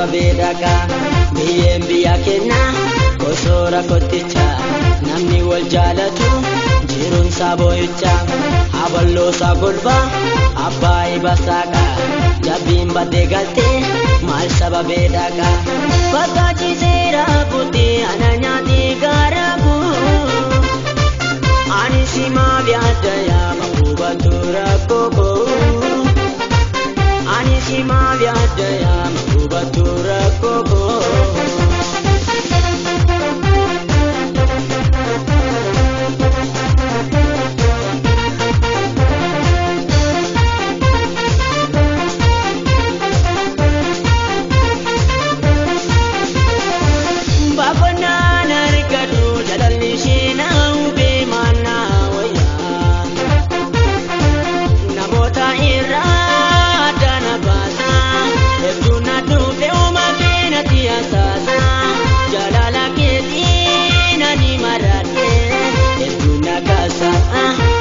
sababee dhaqa biyyeen biyya kenna kosoora kotticha namni wal jaalatu jiruun saboo'icha haballoosa golba abbaa ibasaaqa jabbiin baddee galtee maal sababee dhaqa bakka ciiseera buttee ana nyaatee gaara koo ani simaaf yaadda yaama hubatu rakkoo koo. Ani simaaf yaadda yaama hubatu rakkoo koo. Baafannaan argatu jaalalli ishee na hubee maannaa wayyaa. Namoota irraa adda baasa hedduu na dhufe uumamee natti asaasa jaalala keetiin ani maradhe hedduu na kaasa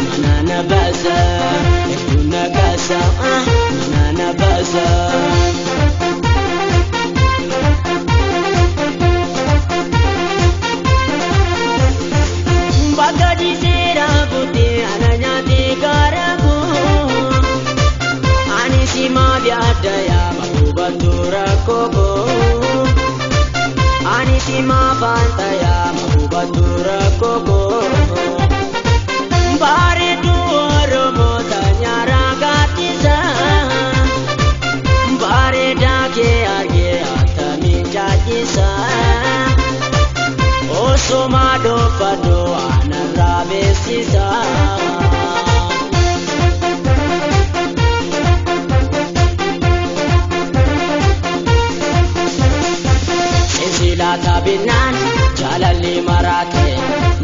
mana na baasa hedduu na kaasa mana na baasa. Bakka ciiseera buttee ana nyaatee gaara koo. Ani simaaf yaadda yaama hubatu rakkoo koo. Ani simaaf anta yaama hubatu rakkoo koo. Bareedduu Oromoo nyaara gaaddisa. Bareedaa kee argee attamiin jaajisa. Osoma dhoofadhu anarraa beeksisa. Silaata binnaan jaalalli maraate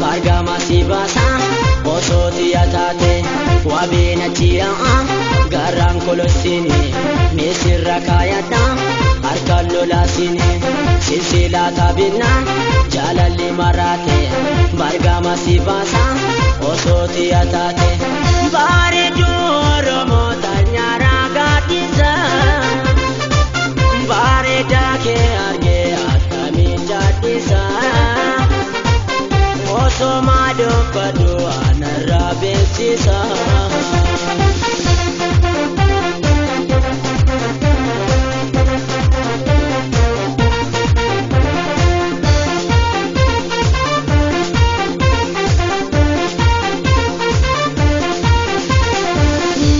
margama si baasa osoo xiyya taate wabiin achi yaa'a garaan kolossini misirra kaayadha harkaan lolaasini. Silaata binnaan jaalalli maraate margama si baasa osoo xiyya taate bareedduu Oromoo nyaara gaaddisa. Bareedaa kee argee akkamiin jaaddisa. Osoma dhoofadhu anarraa beeksisa.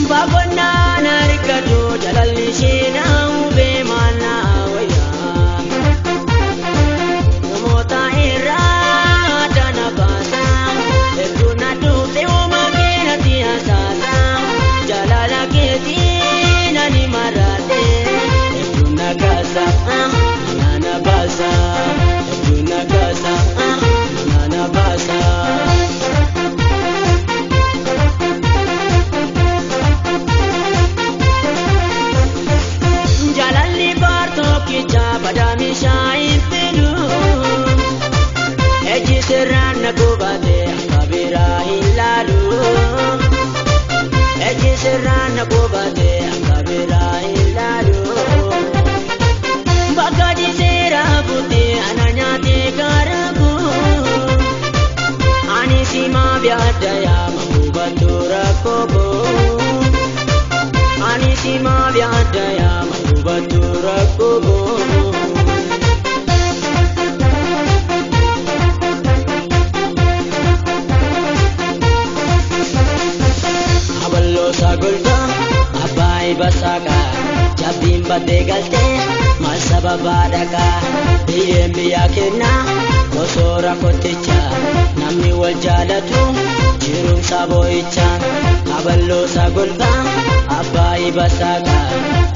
Baafannaan argatu jaalalli ishee na hubee maannaa wayyaa. Namoota irraa adda na baasa hedduu na dhufe uumamee natti asaasa jaalala keetiin ani maradhe hedduu na kaasa mana na baasa hedduu na kaasa mana na baasa. Jaalalli baartokkicha badaamishaa hin fidu. Ejji sirraan na gubate akka biraa hin laalu. Ejji sirraan na gubate akka biraa hin laalu. Bakka ciiseera buttee ana nyaatee gaara koo. Ani simaaf yaadda yaama hubatu rakkoo koo. Ani simaaf yaadda yaama hubatu rakkoo koo. Haballoosa golba abbaa ibasaaqa jabbiin baddee galtee maal sababaa dhaqa biyyeen biyya kenna kosoora kotticha namni wal jaalatu jiruun saboo'icha haballoosa golba abbaa ibasaaqa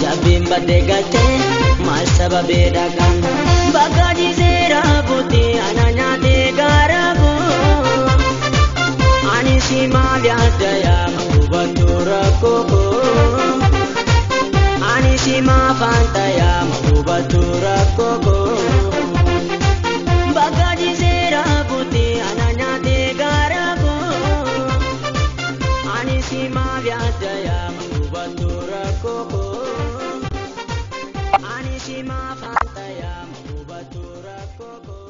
jabbiin baddee galtee maal sababee dhaqa bakka ciiseera buttee ana nyaatee gaara koo. Ani simaaf yaadda yaama hubatu rakkoo koo. Ani simaaf anta yaama hubatu rakkoo koo. Bakka ciiseera buttee ana nyaatee gaara koo. Ani simaaf yaadda yaama hubatu rakkoo koo. Ani simaaf anta. Hubattu rakkoo koo.